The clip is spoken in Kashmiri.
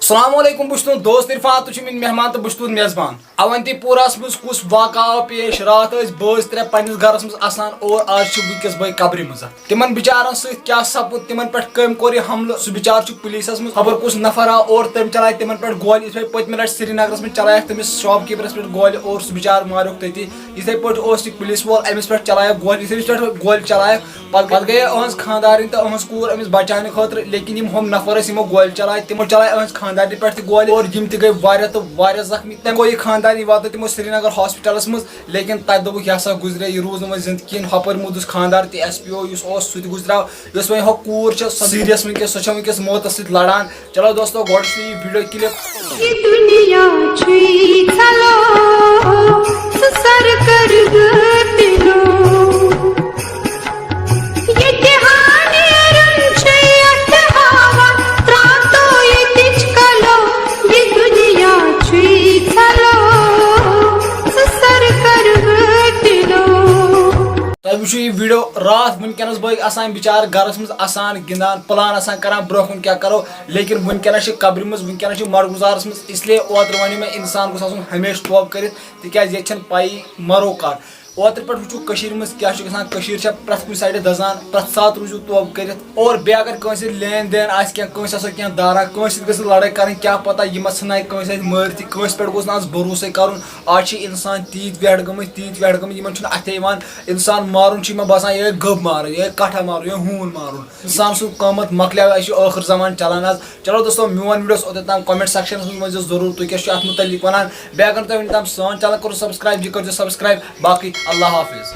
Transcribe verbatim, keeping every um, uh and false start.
السلام علیکم، بہٕ چھُس تُہُنٛد دوست عرفان، تُہۍ چھِو میٲنۍ مہمان تہٕ بہٕ چھُس تُہُنٛد میزبان۔ اونتی پوراہس منٛز کُس واقعہ آو پیش؟ راتھ ٲسۍ بٲژ ترٛےٚ پننِس گرس منٛز اسان اور آز چھِ وٕنکیٚس بٲے قبرِ منٛز۔ تِمن بِچارن سۭتۍ کیٛاہ سپُد، تِمن پٮ۪ٹھ کٔمۍ کوٚر یہِ حملہٕ؟ سُہ بِچار چھُ پُلیٖسس منٛز، خبر کُس نفر آو اور تٔمۍ چلایہِ تِمن پٮ۪ٹھ گولہِ۔ یِتھ پٲٹھۍ پٔتمہِ لٹہِ سرینگرس منٛز چلایکھ تٔمِس شاپ کیٖپرس پٮ۪ٹھ گولہِ اور سُہ بِچار ماریوکھ تٔتی۔ یِتھے پٲٹھۍ اوس یہِ پُلیٖس وول، أمِس پٮ۪ٹھ چلایکھ گولہِ۔ یِتھے پٲٹھۍ گولہِ چلایکھ، پتہٕ پتہٕ گٔیے أہنٛز خانٛدارِنۍ تہٕ أہنٛز کوٗر أمِس بچاونہٕ خٲطرٕ، لیکن یِم ہُم نفر ٲسۍ، یِمو گولہِ چلایہِ، تِمو چلایہِ أہنٛز خانٛدارنہِ پٮ۪ٹھ تہِ گولہِ اور یِم تہِ گٔے واریاہ تہٕ واریاہ زخمی۔ تٔمۍ کوٚر یہِ خانٛدارنہِ واتنٲو تِمو سرینگر ہاسپٹلس منٛز، لیکن تتہِ دوٚپُکھ، یہِ ہسا گُزرے، یہِ روٗز نہٕ وۄنۍ زندٕ کِہیٖنۍ۔ ہۄپٲرۍ موٗدُس خانٛدار تہِ، ایس پی او یُس اوس، سُہ تہِ گُزریو۔ یۄس وۄنۍ ہۄ کوٗر چھےٚ، سۄ سیٖریس وٕنکیٚس، سۄ چھےٚ وٕنکیٚس موتس سۭتۍ لڑان۔ چلو دوستو، گۄڈٕ چھُ یہِ ویٖڈیو کلپ۔ یہِ دُنیا چھُے ژھلو، ژٕ سر کر گٲتِلو۔ ییٚتہِ ہا نیرُن چھُے اَتھٕ ہاوان، ترٛاو تو ییٚتِچ کلو۔ یہِ دُنیا چھُے ژھلو، ژٕ سر کر گٲتِلو۔ تۄہہِ وٕچھِو یہِ ویٖڈیو راتھ، وٕنکیٚنَس بٲگۍ آسان بِچارٕ گَرَس منٛز اَسان، گِنٛدان، پٕلان آسان کَران برٛونٛہہ کُن کیٛاہ کَرو، لیکِن وٕنکیٚنَس چھِ قبرِ منٛز، وٕنکیٚنَس چھِ مَرگُزارَس منٛز۔ اِسلیے اوترٕ وَنیو مےٚ، اِنسان گوٚژھ آسُن ہمیشہِ توبہٕ کٔرِتھ، تِکیٛازِ ییٚتہِ چھَنہٕ پَیی مَرو کَر۔ اوترٕ پٮ۪ٹھ وٕچھِو کٔشیٖرِ منٛز کیٛاہ چھُ گژھان، کٔشیٖر چھےٚ پرٛٮ۪تھ کُنہِ سایڈٕ دَزان، پرٛٮ۪تھ ساتہٕ روٗزِو توبہٕ کٔرِتھ۔ اور بیٚیہِ اگر کٲنٛسہِ سۭتۍ لین دین آسہِ کینٛہہ، کٲنٛسہِ آسو کینٛہہ داران، کٲنٛسہِ سۭتۍ گٔژھ نہٕ لڑٲے کَرٕنۍ، کیٛاہ پَتہ یہِ ما ژھٕنایہِ کٲنٛسہِ اَتھِ مٲرِتھ، کٲنٛسہِ پٮ۪ٹھ گوٚژھ نہٕ آز بروسَے کَرُن۔ آز چھِ اِنسان تیٖتۍ وٮ۪ٹھ گٔمٕتۍ، تیٖتۍ وٮ۪ٹھ گٔمٕتۍ، یِمَن چھُنہٕ اَتھے یِوان۔ اِنسان مارُن چھُ یِمَن باسان یِہوٚے گٔب مارٕنۍ، یِہوٚے کَٹھا مارُن، یِہوٚے ہوٗن مارُن۔ اِنسان سُنٛد قۭمَتھ مۄکلیو، اَسہِ چھُ ٲخٕر زمان چَلان آز۔ چلو دوستو، میون ویٖڈیو اوس اوٚتتھ تام، comment sectionس منٛز ؤنۍزیو ضروٗر تُہۍ کیٛاہ چھُ اَتھ مُتعلِق وَنان۔ بیٚیہِ اگر نہٕ تۄہہِ وٕنیُک تام سٲنۍ channel کوٚروٕ subscribe، یہِ کٔرۍزیو subscribe۔ باقٕے اللہ حافظ۔